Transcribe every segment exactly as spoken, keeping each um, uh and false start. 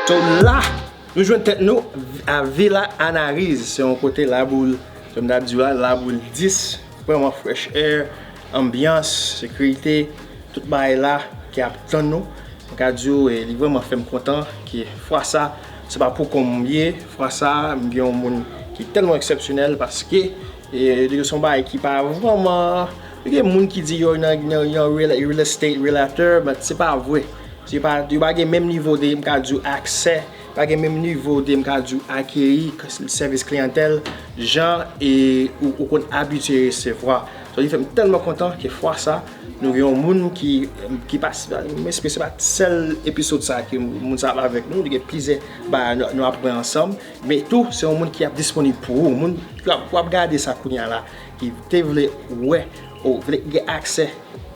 So la, nou jwenn tèt nou a Villa Anariz. Se yon kote Laboul, jan m ta di w la, Laboul dis, vrèman fresh air, anbyans, sekirite, tout bagay la ki ap tann nou. Mwen ka di w, e, li vrèman fè m kontan ke fwa sa, se pa pou kont mwen m ye, fwa sa, m gen yon moun ki tèlman eksepsyonèl paske, e, se yon bagay ki pa vrèman, gen moun ki di yo nan, nan, nan real, real estate, realtor, but se pa vre. Se pa, yo pa gen menm nivo de, m ka di w, aksè, pa gen menm nivo de, m ka di w, akeyi, sèvis kliyantèl, jan e ou, ou konn abitye resevwa. So, li fè m tèlman kontan ke fwa sa, nou gen yon moun ki, ki pa, m espere se pa sèl episode sa ke moun sa ap avèk nou, li gen plizyè bagay nou, nou ap pran ansanm, men tou, se yon moun ki ap disponib pou ou, moun w ap, w ap gade sa kounye a la, ki te vle wè, ou vle gen aksè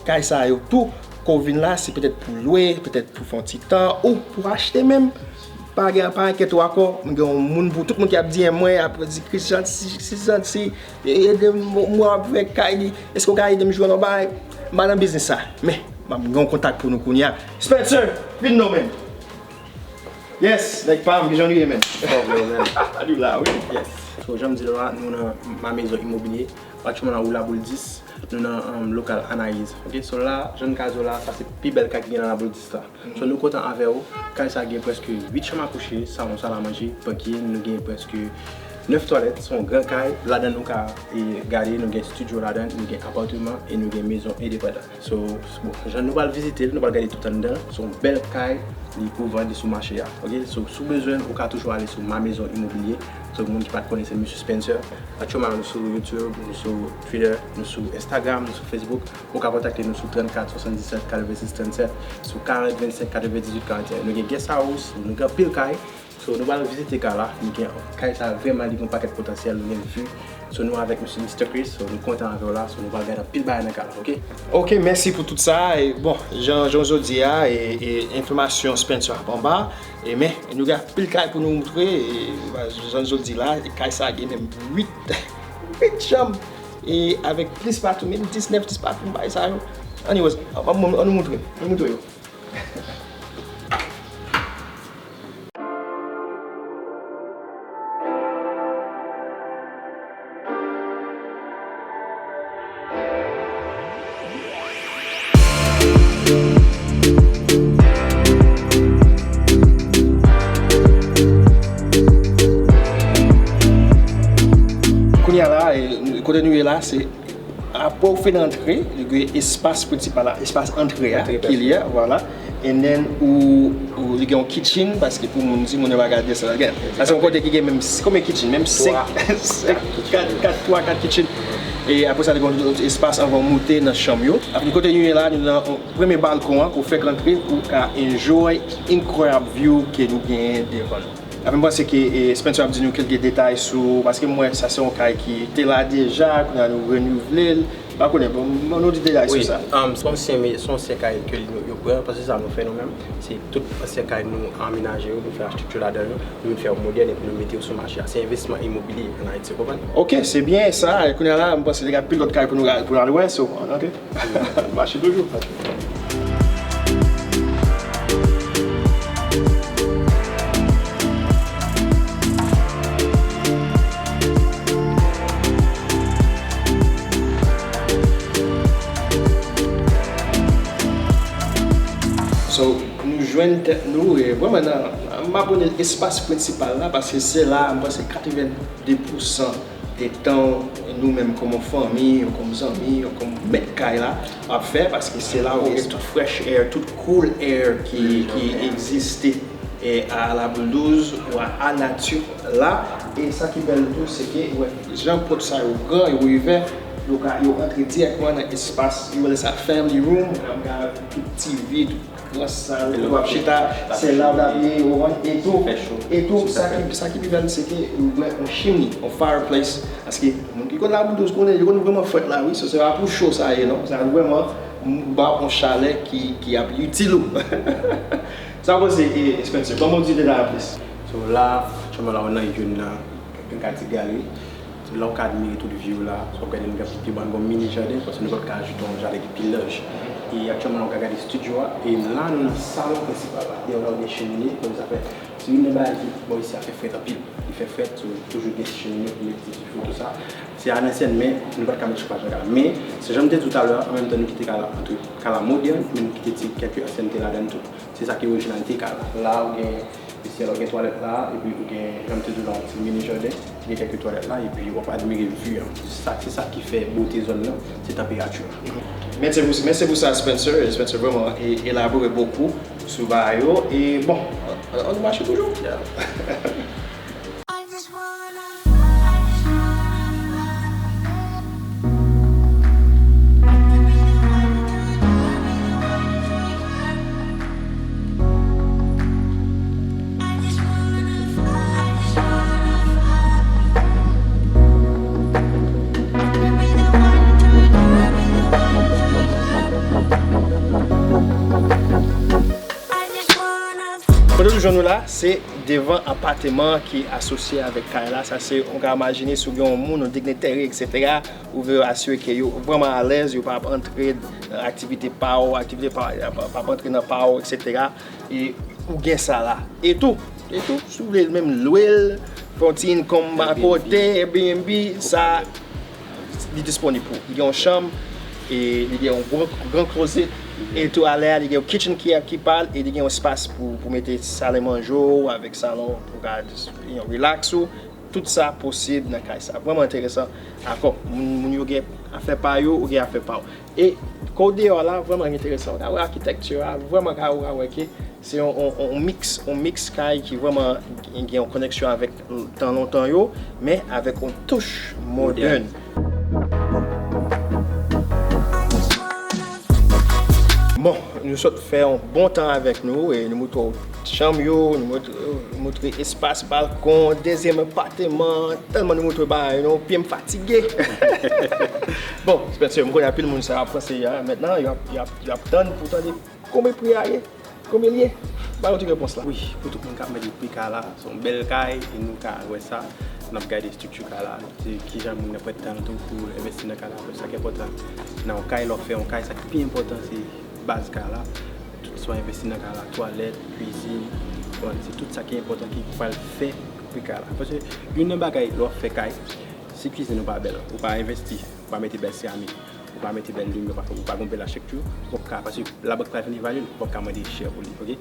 kay sa yo tou, ke w vin la, se petèt pou lwe, petèt pou fè yon ti tan, ou pou achte menm. Pa gen, pa enkyete w ankò, m gen yon moun pou tout moun ki ap D M mwen, ap di, "Christian, si, si, si, e, ede m, m ap fè kay li, èske w ka ede m jwenn yon bagay?" M pa nan biznis sa, men m ap gen yon kontak pou nou kounye a. Spencer, vin non, men. Yes, nèg pa m, kijan nou ye, men? Fò vre, men. Nou la, wi. Yes. So, jan m di nou la, nou nan Ma Maison Immobilier. Aktyèlman, nan Rue Laboul dis, nou nan, um, lokal Anayiz. Ok, so la, jan m ka di w la, sa se pi bèl kay ki gen nan Laboul dis la. So, nou kontan avè w. Kay sa gen prèske uit chanm a kouche, salon, sal a manje, pantye, nou gen prèske nèf twalèt, se yon gran kay. Ladan nou ka, e, gade, nou gen estidyo ladan, nou gen apatman e nou gen mezon endepandan. So, bon, jan nou pral vizite l, nou pral gade tout anndan. Se yon bèl kay, li pou vann, li sou mache a. Ok, so, si w bezwen l, ou ka toujou ale sou Ma Maison Immobilier. So, moun ki pa t konnen, se Mesye Spencer. Aktyèlman, nou sou YouTube, nou sou Twitter, nou sou Instagram, nou sou Facebook. Ou ka kontakte nou sou trannkat swasanndisèt katrevensis trannsèt, sou karant vennsenk katrevendizuit karanteyen. Nou gen guest house, nou gen anpil kay. So, nou pral vizite kay la. Nou gen kay sa vrèman, li gen yon pakèt potansyèl, nou gen vi. So, nou avèk Mesye Mister Chris, so, nou kontan avè w la. So, nou pral gade anpil bagay nan kay la, ok? Ok, mèsi pou tout sa. E, bon, jan, jan w di a, e, e enfòmasyon Spencer ap anba. E, men, nou gen anpil kay pou nou moutre. E, jan w di la, e kay sa gen menm uit, uit chanm. E avèk plis bathroom, menm dis, nèf, dis bathroom, bagay sa yo. Anyways, an, an, an nou moutre, an nou moutre yo. Kounye a la, e, kote nou ye la, se apre w fin antre, li gen espas prensipal la, espas antre a, ki li a, vwala. And then, ou, ou, li gen yon kitchen, paske pou moun, timoun yo pa gade sa, gen. Sa se yon kote ki gen menm, konbyen kitchen? Menm senk, senk, kat, kat, twa, kat kitchen. E apre sa, li gen yon espas anvan w moute nan chanm yo. Apre kote nou ye la, nou nan yon premye balkon an, ke w fèk rantre, ou ka enjoy enkwayab view ke nou genyen devan nou. Apre m panse ke, e, Spencer ap di nou kèlke detay sou, paske m wè sa se yon kay ki te la deja, kounye a nou renouvle l. M pa konnen, bon, ban nou ti detay sou sa. Wi, um, se yon ansyen, se yon ansyen kay ke yo, yo pran, paske sa nou fè nou menm. Se tout ansyen kay nou amenaje yo, nou fè achitekti ladan yo, nou vin fè yo modèn epi nou mete yo sou mache a. Se envestisman imobilye an Ayiti, ou konprann? Ok, se byen sa. E kounye a la, m panse li gen anpil lòt kay pou nou, pou nou al wè, so, ok. Mache toujou. So, nou jwenn tèt nou, e, vrèman nan, m abone espas prensipal la, paske se la, m panse katrevenndis pou san de tan nou menm kòm yon fanmi, kòm zanmi, kòm mèt kay la, ap fè, paske se la ou gen tout fresh air, tout cool air ki, ki egziste, e, a Laboul douz ou a, a nati la. E sa ki bèl tou, se ke, wè, jan pòt sa yo gran, yo ouvè, yo ka, yo antre dirèkteman nan espas, yo rele sa family room, ou ka, ou ka tout T V, tout gran sal, ou ap chita, se la w ap ye, ou konprann? E tou, e tou, sa ki, sa ki pi bèl, se ke ou wè yon chimni, yon fireplace, paske moun ki konn Laboul douz konnen, yo konn vrèman frèt la, wi, so se pa pou cho sa ye, non, sa vrèman, m ba w yon chalè ki, ki ap itil ou. Sa w panse, e, Spencer, ban m yon ti detay anplis. So, la, aktyèlman la, ou nan youn nan, nan katye galri. La, ou ka admire tout view la. So, w ap gade, nou gen pi ban, gon mini jaden, paske nou pa t ka ajoute yon jaden ki pi laj. E aktyèlman, la, ou ka gade estidyo a. E la, nou nan salon prensipal la. Deyò la, ou gen chemine, kote sa fè Youn nan bagay ki bò isi a fè frèt anpil. Li fè frèt, so toujou gen chenn yo pou mete ti difo, tou sa. Se a lansèn, men nou pa t ka met chofaj nan kay la. Men, se jan m te di w talè a, an menm tan nou kite kay la antre kay la modèn, men nou kite ti kèk ansyènte ladan l tou. Se sa ki orijinalite kay la. La, ou gen, isi a, ou gen twalèt la, epi ou gen, jan m te di w la, yon ti mini jaden, ou gen kèk twalèt la, epi w ap admire vi a. Sa, se sa ki fè bote zòn nan, se tanperati a. Mèsi pou, mèsi pou sa, Spencer. Spencer vrèman e, elabore bokou sou bagay yo. E bon, an, an nou mache toujou. Kote nou jwenn nou la, se devan apateman ki asosye avèk kay la. Sa se, ou ka imajine si w gen yon moun, yon dignitary, et cetera, ou vle asire ke yo vrèman alèz, yo pa ap antre nan aktivite pa w, aktivite pa, pa, pa ap antre nan pa w, et cetera. E ou gen sa la. E tou, e tou, si w vle menm lwe l, fè yon ti income akote, Airbnb, sa, li disponib pou ou. Li gen yon chanm, e li gen yon gwo, gran klozet, e tou alè a, li gen yon kitchen ki, ki pa l, e li gen yon espas pou, pou mete sale manje w avèk salon, pou ka yon relax ou. Tout sa posib nan kay sa. Vrèman enteresan. Akò, moun, moun yo gen afè pa yo, ou gen afè pa w. E kò w deyò la, vrèman enteresan. Ou ka wè akitèkti a, vrèman ka, ou ka wè ke se yon, yon, yon, yon miks, yon miks kay ki vrèman gen yon koneksyon avèk tan lontan yo, men avèk yon touch modèn. Bon, nou sot fè yon bon tan avèk nou e nou moutre w chanm yo, nou moutre, moutre espas balkon, dezyèm apateman, tèlman nou moutre bagay nou, pye m fatige. Bon, Spencer, m konnen anpil moun sa ap panse a, mentnan, y ap, y ap, y ap tann pou tande konbyen pri a ye, konbyen l ye. Ba yo ti repons la. Wi, pou tout moun k ap mande pri kay la, se yon bèl kay, e nou ka wè sa, n ap gade estrikti kay la, se kijan moun nan pran tan l tou pou envesti nan kay la, paske sa ki enpòtan nan yon kay, lè w fè yon kay, sa ki pi enpòtan, se baz kay la, tout sa w envesti nan kay la, twalèt, kwizin, bon, se tout sa ki enpòtan ki pral fè pri kay la. Paske youn nan bagay lè w ap fè kay, si kwizin ou pa bèl, ou pa envesti, ou pa mete bèl seramik, ou pa mete bèl limyè, ou pa fè, ou pa gen bèl achitekti, ou p ap ka, paske labank pral vin evalye l, ou p ap ka mande chè pou li, oke?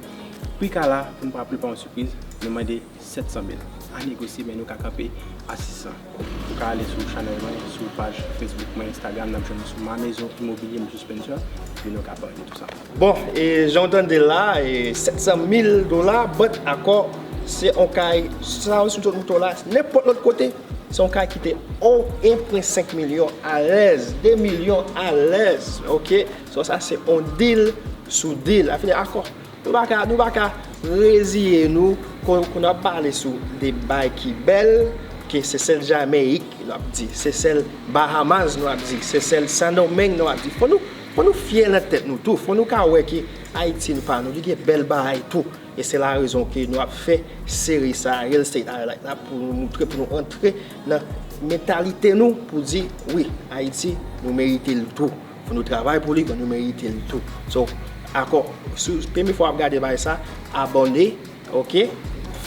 Pri kay la, pou nou pa, pou li pa yon sipriz, nou mande sèt san mil. A negosye, men nou ka kanpe a sis san. Ou ka ale sou chanèl mwen, sou paj Facebook mwen, Instagram, n ap jwenn nou sou Ma Maison Immobilier, Mesye Spencer, epi nou ka pale de tout sa. Bon, e jan w tande la, e sèt san mil dola, but akò, se yon kay, sa yo sou tout moto la, nenpòt lòt kote, se yon kay ki te o en pwen senk milyon alèz, de milyon alèz, oke? So, sa se yon deal sou deal. Afini akò. Nou pa ka, nou pa ka reziye nou kon, kon n ap pale sou de bay ki bèl, ke se sèl Jameyik nou ap di, se sèl Bahamas nou ap di, se sèl Sendomeng nou ap di. Fò nou, fò nou fyè nan tèt nou tou. Fò nou ka wè ke Ayiti nou pa nou, li gen bèl bagay tou. E se la rezon ke nou ap fè seri sa, Real Estate Highlight la, pou nou moutre, pou nou antre nan mantalite nou, pou di, wi, Ayiti, nou merite l tou. Fò nou travay pou li, fò nou merite l tou. So, akò, si w premye fwa w ap gade bagay sa, abòne, oke?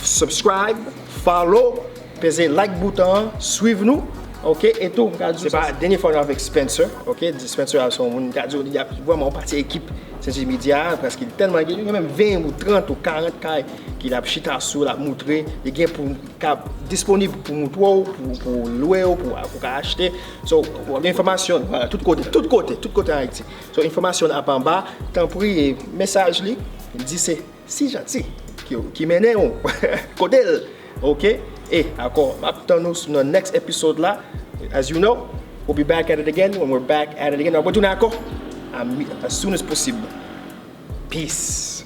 Subscribe, follow, peze like bouton an, swiv nou, oke? E tou, m ka di w, se pa dènye fwa nou avèk Spencer, oke? Spencer a se yon moun, m ka di w, li ap vrèman yon pati ekip Sensi Media, paske li tèlman gen, li gen menm ven ou trant ou karant kay ki l ap chita sou, l ap moutre, li gen pou ka disponib pou moutre w, pou, pou lwe w, pou, pou ka achte. So, w ap gen enfòmasyon, vwala, tout kote, tout kote, tout kote an Ayiti. So, enfòmasyon ap anba, tanpri, e mesaj li, di se si janti ki, ki mennen w kote l, oke? E, akò, m ap tann nou sou nan next episode la. As you know, we'll be back at it again. When we're back at it again, n ap retounen akò, a mi-, as soon as possible. Peace.